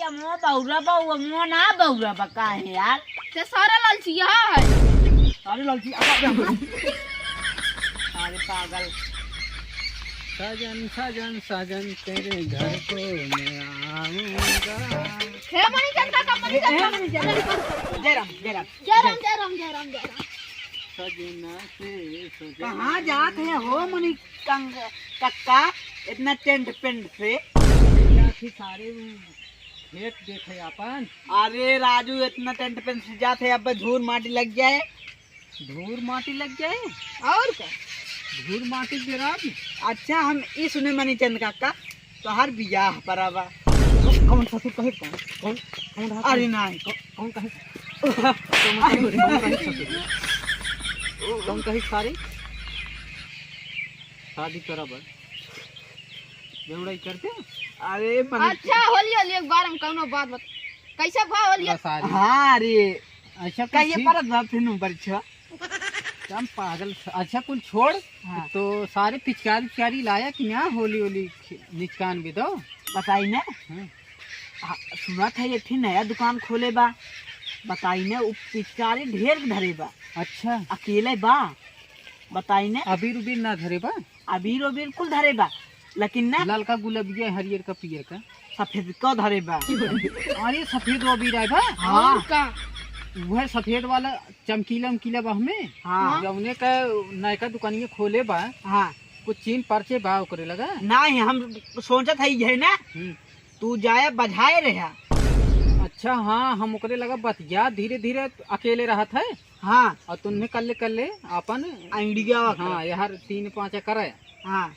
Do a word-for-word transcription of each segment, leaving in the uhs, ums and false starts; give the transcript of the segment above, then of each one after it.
मुँह बौरा बा, वो मुँह ना बौरा बा, काहे यार? ते सारा लालचिया है। सारे लालची, अब, अब, अब। अरे पागल। सजन, सजन, सजन, तेरे घर को मैं आऊंगा। हे मनी चंदा का, मनी चंदा। जय राम, जय राम। जय राम, जय राम, जय राम, जय राम। सजना से सजना। कहाँ जात है हो मनी कंग-, कक्का, इतना टेंट पेंट से? जात ही सारे खेत देखे अपन। अरे राजू, इतना टेंट पेंट से जात है, अब धूर माटी लग जाए। धूर माटी लग जाए? और का? धूर माटी गिराब। अच्छा, हम ई सुने मनी चंद काका, तोहार बियाह परा बा। कौन ससुर कहे? कौन? कौन? कौन रहा? अरे नहीं। कौन, कौन कहे? कौन कहे? कौन कहे ससुर? कौन कहे सारी? शादी करब। बेवड़ाई करते? अरे मनी अच्छा, होली, होली एक बार हम कौनो बात बत-, कैसे भा होली? बस आ रही। हाँ रे। अच्छा, कुल कहिए ठीक? परत बा फिर नंबर छः। हम पागल, अच्छा कुल छोड़। हाँ। तो सारे पिचकारी, पिचकारी लाया कि ना? होली, होली खे-, निचकान भी दो। बताई ना। हाँ। हाँ, सुनत है एक ठे नया दुकान खोले बा। बताई ना, उ पिचकारी ढेर धरे बा। अच्छा। अकेले बा। बताई ना। अबीर उबीर ना धरे बा? अबीर उबीर कुल धरे बा, लेकिन ना ललका गुलबिया, हरियर का, पियर का। सफेद का धरे बा। अरे सफेद अबीर आए बा? हाँ। और का? वह सफेद वाला चमकीला उमकीला बा हमें। हाँ। जौने का नयका दुकानिया खोले बा। हाँ। कुछ चीन परचे बा ओकरे लगा? नहीं, हम सोचत है ये ना, हम्म। तू जाए बजाए रहा। अच्छा, हाँ, हम ओकरे लगा बतिया, धीरे धीरे अकेले रहत है। हाँ। और तुन्ने कल्ले कल्ले अपन आइडिया वा हाँ, करा। यार तीन पाँच करे। हाँ।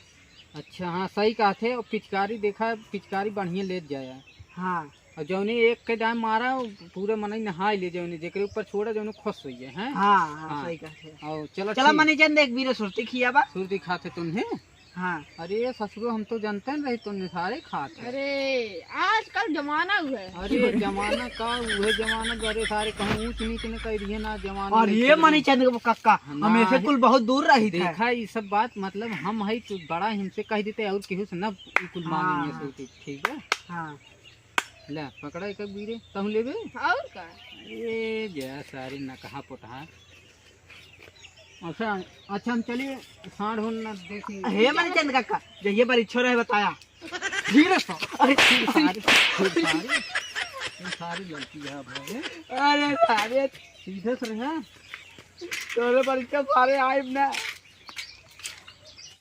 अच्छा, हाँ, सही कहत है। और पिचकारी देखा, पिचकारी बढ़िया लेत जाया। हाँ। और जौने एक के दाम मारा, पूरे मनई नहाई ले, जौने जेकरे ऊपर छोड़ा, जौने खुश होइए, हैं? हाँ, हाँ, हाँ। सही कहत है। और चलो चला ठीक। मनी चंद एक बीरे सुरती खिया बा। सुरती खाते तुन्हे। हाँ। अरे ससुरो, हम तो जानते न रही तुन्हे सारे खात है। अरे, आजकल जमाना हुआ है। अरे जमाना का, उहे जमाना, अरे सारे कहूँ ऊंच नीच न कह दिए ना, जमाना और नहीं ये चले। मनी चंद के कक्का, हाँ, हम ऐसे ना, कुल बहुत दूर रही थे। देखा, ये सब बात मतलब हम है तो बड़ा हमसे कह देते और केहू से ना कुल हाँ। मांगेंगे सुरती, ठीक है? हाँ। ले, पकड़ा एक बीरे, तहु लेबे? और का? ए, जा सारे नकहा पोटहा। अच्छा, अच्छा, हम चलिए, साढ़ होन ना देखी। हे मनी चंद काका, जहिए बार इच्छो रहे बताया। धीरे से। अरे, सारी, सारी, सारी लड़की है भाई। अरे, सारे। सीधे से रहे। तोरे बार इच्छा सारे आइब ना।